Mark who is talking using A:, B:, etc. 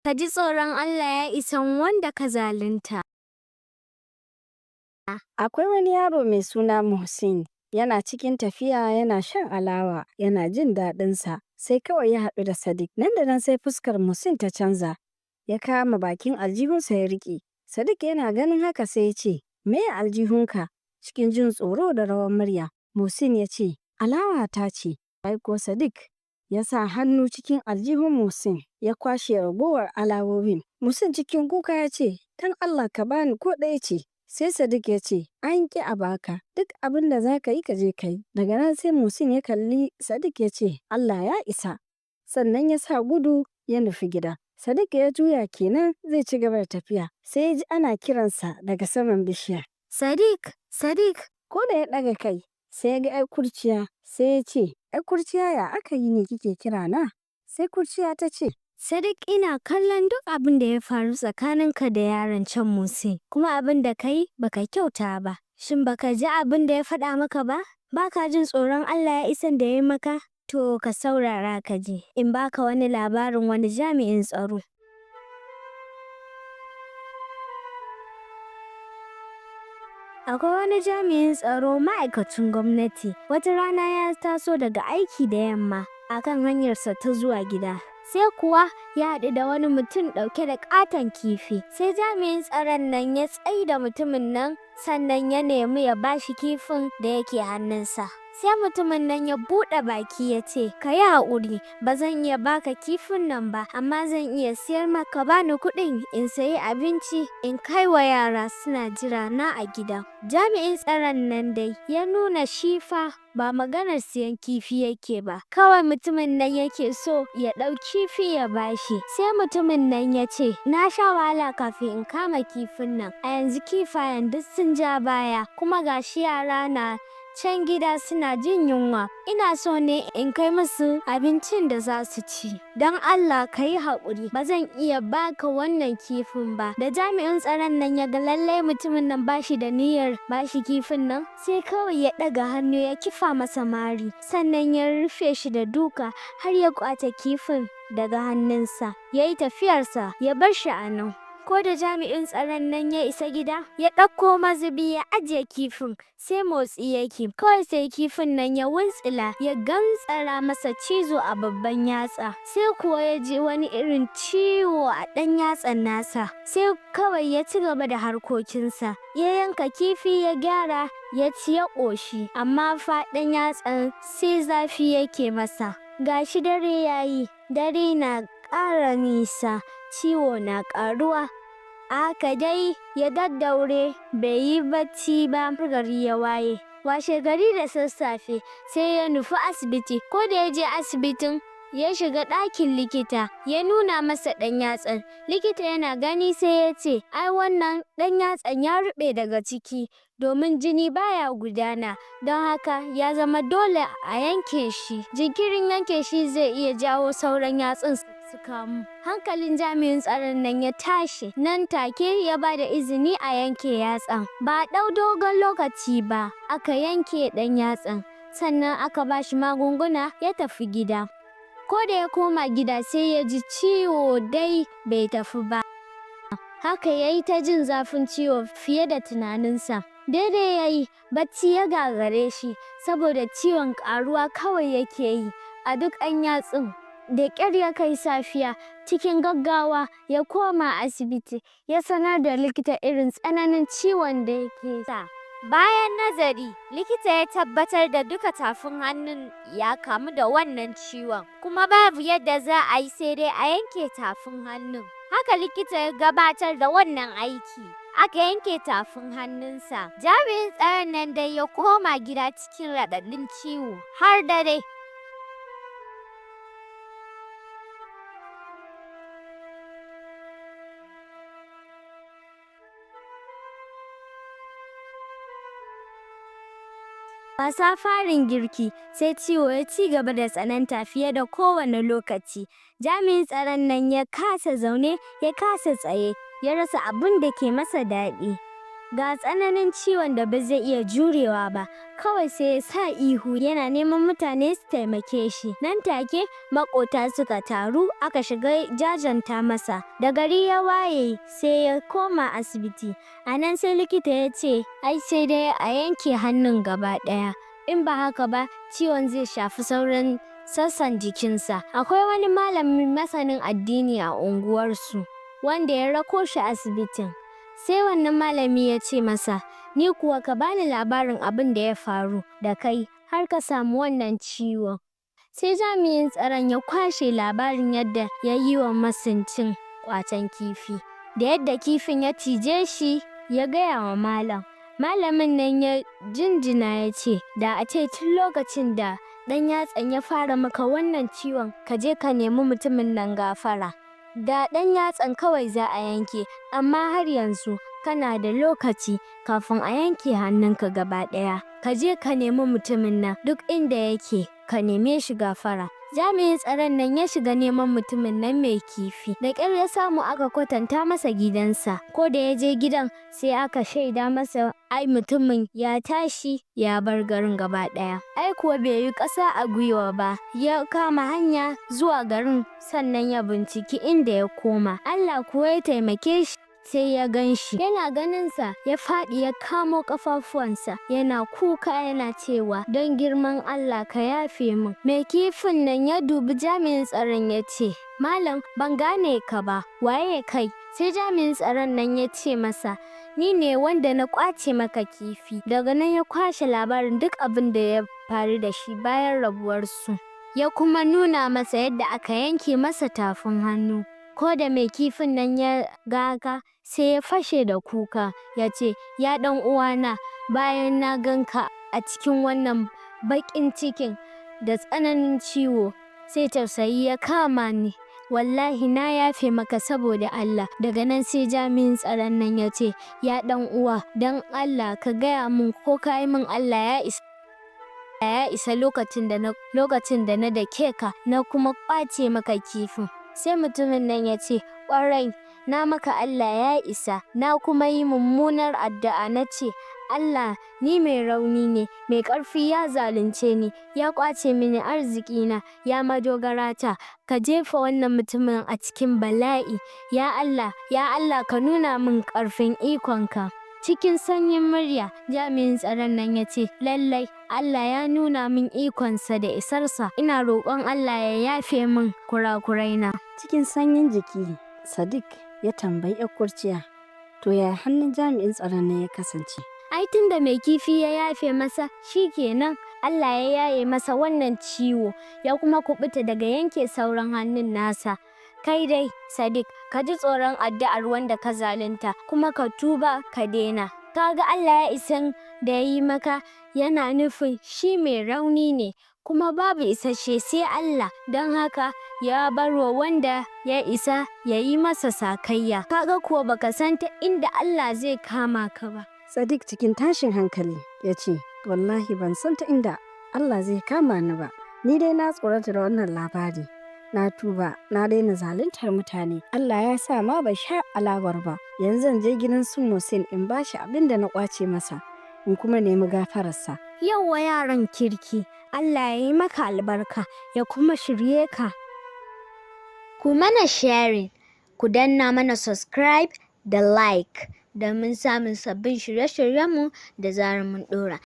A: Ka ji tsoron Allah ya isan wanda ka zalunta.
B: Akwai wani yaro mai suna Muhsin, yana cikin tafiya yana shan alawa, yana jin daɗinsa, sai kawai ya haɗu da Sadiq. Nan da nan sai fuskar Muhsin ta canza, ya kama bakin aljihunsa ya riƙe. Sadiq yana ganin haka sai ya ce, "Me aljihunka?" Cikin jin tsoro da rawar murya, Muhsin ya ce, "Alawa ta ce." Ai ko Sadiq ya sa hannu cikin aljihun Muhsin ya kwashe ragowar alawowin. Muhsin cikin kuka ya ce, "Don Allah ka bani ko ɗaya ce." Sai Sadiq ya ce, "An ƙi a baka, duk abin da za ka yi ka je ka yi." Daga nan sai Muhsin ya kalli Sadiq ya ce, "Allah ya isa." Sannan ya sa gudu ya nufi gida. Sadiq ya juya kenan zai ci gaba da tafiya, sai ya ji ana kiransa daga saman bishiya.
A: Sadiq, Sadiq,
B: Ko da ya ɗaga kai, sai ya ga 'yar kurciya, sai ya ce, "'Yar kurciya ya aka yi ne kike kira na?" Sai kurciya ta ce,
A: Sadiq ina kallon duk abin da ya faru tsakaninka da yaron can Muhsin, kuma abin da ka yi baka kyauta ba. Shin baka ji abin da ya faɗa maka ba? Baka jin tsoron Allah ya isan da ya yi maka? To ka saurara ka ji, in baka wani labarin wani jami'in tsaro. Akwai wani jami'in tsaro ma'aikacin gwamnati. Wata rana ya taso daga aiki da yamma a kan hanyarsa ta zuwa gida. Sai kuwa ya haɗu da wani mutum ɗauke da ƙaton kifi. Sai jami'in tsaron nan ya tsai da mutumin nan sannan ya nemi ya bashi kifin da yake hannunsa. Sai mutumin nan ya buɗe baki ya ce, "Ka yi haƙuri, ba zan iya baka kifin nan ba, amma zan iya siyar maka bani kuɗin in sayi abinci in kai wa yara suna jira na a gida." Jami'in tsaron nan dai ya nuna shi fa ba maganar siyan kifi yake ba, kawai mutumin nan yake so ya ɗau kifi ya bashi. Sai mutumin nan ya ce, "Na sha wahala kafin in kama kifin nan, a yanzu kifayen duk sun ja baya, kuma gashi yara na can gida suna jin yunwa. Ina so ne in kai musu abincin da za su ci. Don Allah ka yi haƙuri, ba zan iya baka wannan kifin ba." Da jami'in tsaron nan ya ga lallai mutumin nan bashi da niyyar bashi kifin nan, sai kawai ya ɗaga hannu ya kifa masa mari, sannan ya rufe shi da duka har ya ƙwace kifin daga hannunsa. Ya yi tafiyarsa, ya bar shi a nan. Ko da jami'in tsaron nan ya isa gida, ya ɗauko mazubi ya ajiye kifin, sai motsi yake. Kawai sai kifin nan ya wuntsila, ya gantsara masa cizo a babban yatsa. Sai kuwa ya ji wani irin ciwo a ɗan yatsan nasa. Sai kawai ya ci gaba da harkokinsa. Ya yanka kifi ya gyara, ya ci ya ƙoshi, amma fa ɗan yatsan sai zafi yake masa. Gashi dare ya yi, dare na ƙara nisa, ciwo na ƙaruwa. Haka dai ya daddaure bai yi bacci ba har gari ya waye. Washe gari da sassafe sai ya nufi asibiti. Ko da ya je asibitin ya shiga ɗakin likita ya nuna masa ɗan yatsan. Likita yana gani sai ya ce, "Ai wannan ɗan yatsan ya ruɓe daga ciki domin jini baya gudana, don haka ya zama dole a yanke shi. Jinkirin yanke shi zai iya jawo sauran yatsun su kamu." Hankalin jami'in tsaron nan ya tashi, nan take ya ba da izini a yanke yatsan. Ba a ɗau dogon lokaci ba, aka yanke ɗan yatsan, sannan aka ba shi magunguna ya tafi gida. Ko da ya koma gida sai ya ji ciwo dai bai tafi ba. Haka ya yi ta jin zafin ciwo fiye da tunaninsa. Daidai ya yi, bacci ya gagare shi saboda ciwon ƙaruwa kawai yake yi a duk ɗan yatsun. Da ƙyar ya kai safiya, cikin gaggawa ya koma asibiti ya sanar da likita irin tsananin ciwon da yake sa.
C: Bayan nazari, likita ya tabbatar da duka tafin hannun ya kamu da wannan ciwon, kuma babu yadda za a yi sai dai a yanke tafin hannun. Haka likita ya gabatar da wannan aiki. Aka yanke tafin hannunsa. Jami'in tsaron nan dai ya koma gida cikin raɗaɗin ciwo har dare.
A: Wasa farin girki, sai ciwo ya ci gaba da tsananta fiye da kowane lokaci. Jami'in tsaron nan ya kasa zaune, ya kasa tsaye, ya rasa abin da ke masa daɗi. Ga tsananin ciwon da ba zai iya jurewa ba, kawai sai ya sa ihu yana neman mutane su taimake shi. Nan take maƙota suka taru aka shiga jajanta masa. Da gari ya waye sai ya koma asibiti. A nan sai likita ya ce, ai sai dai a yanke hannun gaba ɗaya. In ba haka ba, ciwon zai shafi sauran sassan jikinsa. Akwai wani malamin masanin addini a unguwarsu wanda ya rako shi asibitin. Sai wannan malami ya ce masa, "Ni kuwa ka bani labarin abin da ya faru da kai har ka samu wannan ciwon." Sai jami'in tsaron ya kwashe labarin yadda ya yi wa masincin ƙwacen kifi, da yadda kifin ya cije shi ya gaya wa malam. Malamin nan ya jinjina ya ce, "Da a ce tun lokacin da ɗan yatsan ya fara maka wannan ciwon, ka je ka nemi mutumin nan gafara. Da ɗan yatsan kawai za a yanke, amma har yanzu kana da lokaci kafin a yanke hannunka gaba ɗaya. Ka je ka nemi mutumin nan duk inda yake, ka neme shi gafara." Jami'in tsaron nan ya shiga neman mutumin nan mai kifi. Da ƙyar ya samu aka kwatanta masa gidansa. Ko da ya je gidan sai aka shaida masa ai mutumin ya tashi ya bar garin gaba ɗaya. Ai kuwa bai yi ƙasa a gwiwa ba, ya kama hanya zuwa garin sannan ya binciki inda ya koma. Allah kuwa ya taimake shi. Sai ya gan shi. Yana ganinsa ya faɗi ya kamo ƙafafuwansa yana kuka yana cewa, "Don girman Allah ka yafe min." Mai kifin nan ya dubi jami'in tsaron ya ce, "Malam, ban gane ka ba, waye kai?" Sai jami'in tsaron nan ya ce masa, "Ni ne wanda na ƙwace maka kifi." Daga nan ya kwashe labarin duk abin da ya faru da shi bayan rabuwarsu. Ya kuma nuna masa yadda aka yanke masa tafin hannu. Ko da mai kifin nan ya ga haka, sai ya fashe da kuka ya ce, "Ya ɗan uwana, bayan na gan ka a cikin wannan baƙin cikin da tsananin ciwo, sai tausayi ya kama ni. Wallahi na yafe maka saboda Allah." Daga nan sai jami'in tsaron nan ya ce, "Ya ɗan uwa, don Allah ka gaya min ko ka yi min Allah ya isa lokacin da na dake ka na kuma ƙwace maka kifin." Sai mutumin nan ya ce, "Ƙwarai, na maka Allah ya isa, na kuma yi mummunar addu'a na ce, Allah, ni mai rauni ne, mai ƙarfi ya zalunce ni, ya ƙwace mini arzikina, ya madogarata, ka jefa wannan mutumin a cikin bala'i. Ya Allah, ya Allah ka nuna min ƙarfin ikonka." Cikin sanyin murya, jami'in tsaron nan ya ce, "Lallai, Allah ya nuna min ikonsa da isarsa, ina roƙon Allah ya yafe min kurakuraina."
B: Cikin sanyin jiki, Sadiq ya tambayi 'yar kurciya, "To yaya hannun jami'in tsaron nan ya kasance?"
A: Ai tun da mai kifi ya yafe masa, shi kenan Allah ya yaye masa wannan ciwo, ya kuma kuɓuta daga yanke sauran hannun nasa. Kai dai, Sadiq, ka ji tsoron addu'ar wanda ka zalunta, kuma ka tuba ka daina. Ka ga Allah ya isan da ya yi maka yana nufin shi mai rauni ne, kuma babu isasshe sai Allah, don haka ya bar wa wanda ya isa ya yi masa sakayya. Ka ga kuwa baka san ta inda Allah zai kama ka ba.
B: Sadiq cikin tashin hankali ya ce, "Wallahi ban san ta inda Allah zai kama ni ba. Ni dai na tsorata da wannan labari. Na tuba, na daina zaluntar mutane. Allah ya sa ma bai sha alawar ba. Yanzu zan je gidan su Muhsin in ba shi abin da na ƙwace masa, in kuma nemi gafararsa."
A: Yauwa yaran kirki, Allah ya yi maka albarka ya kuma shirye ka.
C: Ku mana sharing, ku danna mana subscribe da like domin samun sabbin shirye-shiryenmu da zarar mun ɗora.